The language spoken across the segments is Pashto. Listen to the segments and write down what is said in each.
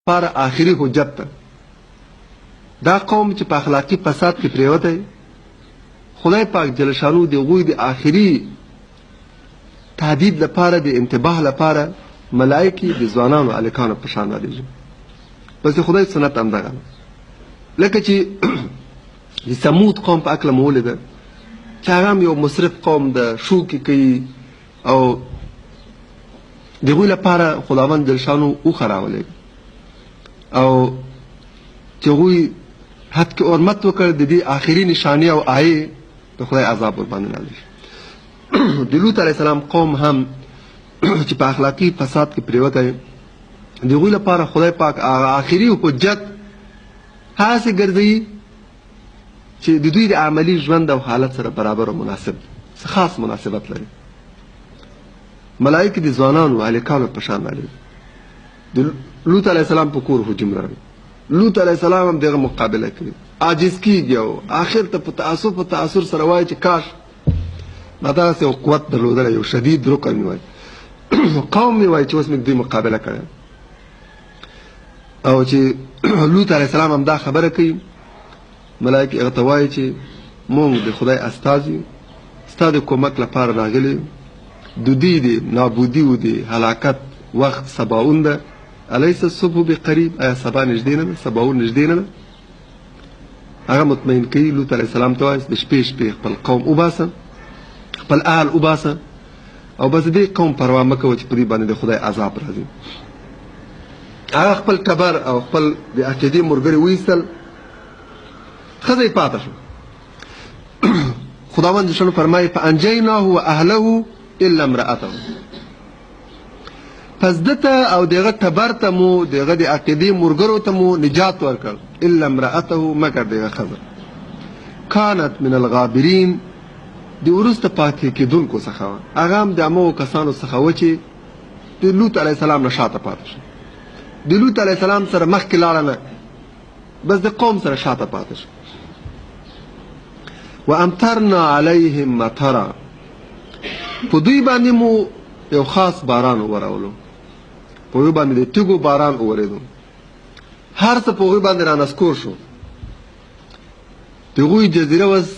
لپاره آخري حجت ده. دا قوم چې په اخلاقي فساد کې پرېوتی، خدای پاک جل شانو د هغوی د آخري تهدید لپاره، د انتباه لپاره ملایکې د ځوانانو هلکانو په شان رالیږي. بس د خدای سنت همدغه ده. لکه چې د ثمود قوم په هکله مو ولیده چې هغه هم یو مسرف قوم ده، شوکې کوي او د هغوی لپاره خداوند جلشانو اوښه راولېږه او چې هغوی حد کې اورمت وکړ، د دې آخري نشانې او آیې د خدای عذاب ورباندې نازل شو. د لوط علیه السلام قوم هم چې په اخلاقي فساد کې پرېوتی، د هغوی لپاره خدای پاک هغه آخري حجت هغسې ګرځوي چې د دوی د عملي ژوند او حالت سره برابر او مناسب، څه خاص مناسبت لري. ملایکې د ځوانانو هلکانو په شان رالیږي. د لوط علیه السلام په کور هجوم راوړي. لوط علیه السلام هم دغه مقابله کوي، عاجز کیږي او آخر ته په تأسف او تأثر سره وایي چې کاش ما دغسې یو قوت درلودلی، یو شدید رکن مې وای، قوم مې وای چې اوس مې دوی مقابله کړې. او چې لوط علیه السلام هم دا خبره کوي، ملایکې هغه ته وایي چې مونږ د خدای استازي یو، ستا د کومک لپاره راغلي یو، د دوی د نابودي او د هلاکت وخت سباون ده. الیس الصبح بقریب، آیا سبا نږدې نه ده؟ سباون نږدې نه ده؟ هغه مطمئن کوي. لوط علیه السلام ته وایي د شپې شپې خپل قوم وباسه، خپل اهل وباسه، او بس دې قوم پروا مه کوه چې په دوی باندې د خدای عذاب راځي. هغه خپل ټبر او خپل د عقیدې ملګري وایستل، ښځه یې پاته شو. خداوند جل شانه فرمایي فانجیناه واهله الا امرأته، پس ده ته او د هغه ټبر ته مو، د هغه د عقیدې ملګرو ته مو نجات ورکړ، الا امرأته، مګر د هغه ښځه، کانت من الغابرین، د وروسته پاتې کېدونکو څخه وه. هغه هم د همغو کسانو څخه وه چې د لوط علیه السلام نه شاته پاتې شو. د لوط علیه السلام سره مخکې لاړه نه، بس د قوم سره شاته پاتې شو. وامطرنا علیهم مطرا، په دوی باندې مو یو خاص باران وورولو، په دوی باندې د تیږو باران وورېدو، هر څه په هغوی باندې رانسکور شو. د هغوی جزیره اوس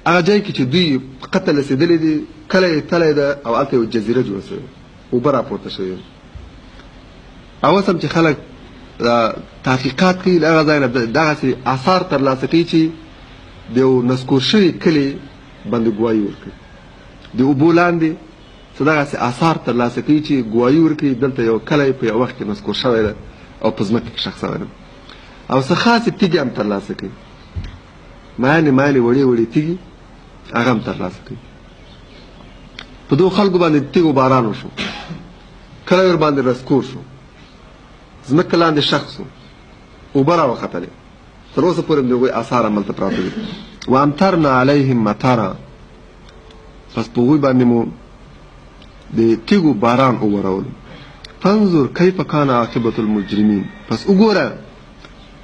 هغه ځای کې چې دوی په قتل رسېدلي دي، کلی یې تللی ده او هلته یوه جزیره جوړه شوې، اوبه راپورته شوې. او اوس هم چې خلک تحقیقات کوي، له هغه ځای نه دغسې آثار ترلاسه کوي چې د یو نسکور شوي کلي باندې ګواهي ورکوي. د اوبو لاندې څه دغسې آثار ترلاسه کوي چې ګواهي ورکوي دلته یو کلی په یو وخت کې نسکور شوی دی او په ځمکه کې ښخ شوی دی. او څه خاصې تیږې هم ترلاسه کوي، مایلې مایلې وړې وړې تیږې هغه هم ترلاسه کوي. په دوو خلکو باندې تیږو باران وشو، کلی ورباندې رسکور شو، ځمکه لاندې ښخ شو، اوبه راوختلې. تر اوسه پورې هم د هغوی آثار هملته پراته دي. وامطرنا علیهم مطرا، پس په هغوی باندې مو د تیږو باران وورولو. فانظر کیف کان عاقبة المجرمین، پس وګوره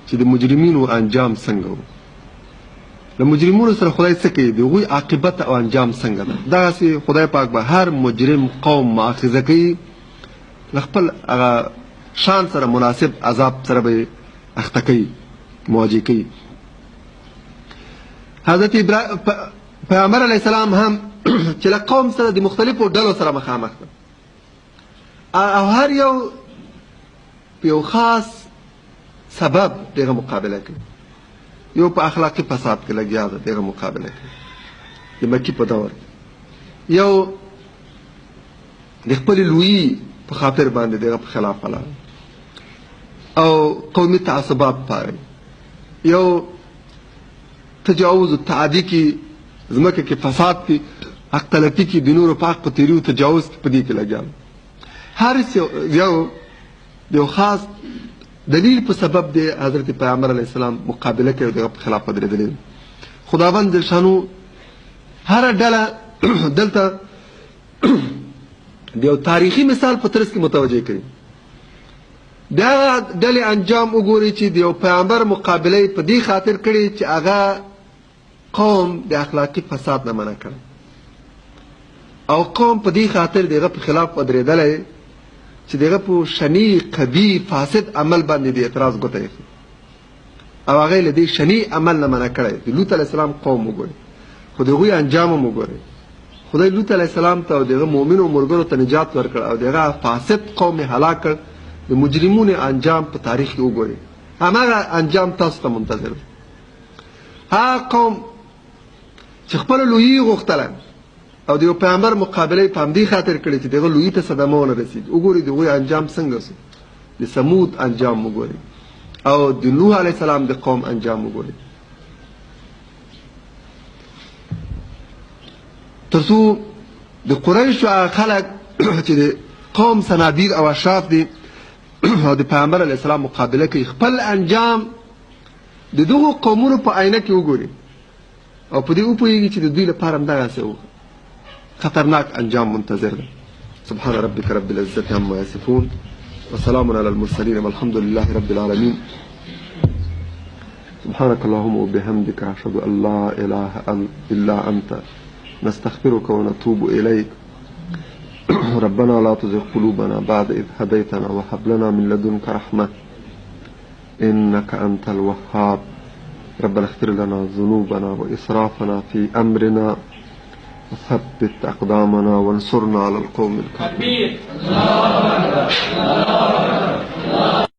چې د مجرمینو انجام څنګه و. له مجرمونو سره خدای څه کوي، د هغوی عاقبت او انجام څنګه ده. دغسې خدای پاک به هر مجرم قوم مؤاخذه کوي، له خپل هغه شان سره مناسب عذاب سره به یې اخته کوي، مواجه کوي. حضرت ابراهیم پیغمبر علیه السلام هم چې له قوم سره د مختلفو ډلو سره مخامخ ده او هر یو په یو خاص سبب دغه مقابله کوي. یو په اخلاقي فساد کې لګیا ده، دغه مقابله کوي د مکي په دور کې. یو د خپلې لویي په خاطر باندې دغه په خلاف ولاړ او قومي تعصبات پاروي. یو تجاوز او تعدي کې، ځمکه کې فساد کې، حق تلفي کې، د نورو په حق په تېري او تجاوز کې په دې کې لګیا. هر یو د یو خاص دلیل په سبب د حضرت پیغمبر علیه السلام مقابله کوي، دغه په خلاف ودرېدلی. خداوند جل شانو هره ډله دلته د یو تاریخي مثال په ترڅ کې متوجه کوي. د هغه ډلې انجام وګوري چې د یو پیغمبر مقابله یې په دې خاطر کړې چې هغه قوم د اخلاقي فساد نه منع کړی او قوم په دې خاطر د هغه په خلاف ودرېدلی چې د هغه په شنیع، قبیح، فاسد عمل باندې د اعتراض ګوته ایښې او هغه یې له دې شنیع عمل نه منع کړی. د لوط علیه السلام قوم وګورئ، خو د هغوی انجام هم وګورئ. خدای لوط علیه السلام ته او د هغه مؤمنو ملګرو ته نجات ورکړ او د هغه فاسد قوم یې هلاک کړ. د مجرمونو انجام په تاریخ کې وګورئ، هماغه انجام تاسو ته منتظر دی. هغه قوم چې خپله لویي غوښتله او د یو پیغمبر مقابله یې په همدې خاطر کړې چې د هغه لویي ته صدمه ونه رسېږي، وګورئ د هغوی انجام څنګه سو. د ثمود انجام وګورئ او د نوح علیه السلام د قوم انجام وګورئ، تر څو د قریشو هغه خلک چې د قوم صنادید او اشراف دي او د پیغمبر علیه السلام مقابله کوي، خپل انجام د دغو قومونو په آینه کې وګوري او په دې وپوهېږي چې د دوی لپاره هم دغسې خطرناک انجام منتظر دی. سبحان ربك رب العزة عما يصفون وسلام على المرسلين والحمد لله رب العالمين. سبحانك اللهم وبحمدك، أشهد أن لا إله إلا أنت، نستغفرك ونتوب إليك. ربنا لا تزغ قلوبنا بعد إذ هديتنا وهب لنا من لدنك رحمة إنك أنت الوهاب. ربنا اغفر لنا ذنوبنا وإسرافنا في أمرنا وثبت أقدامنا وانصرنا على القوم الكافرين.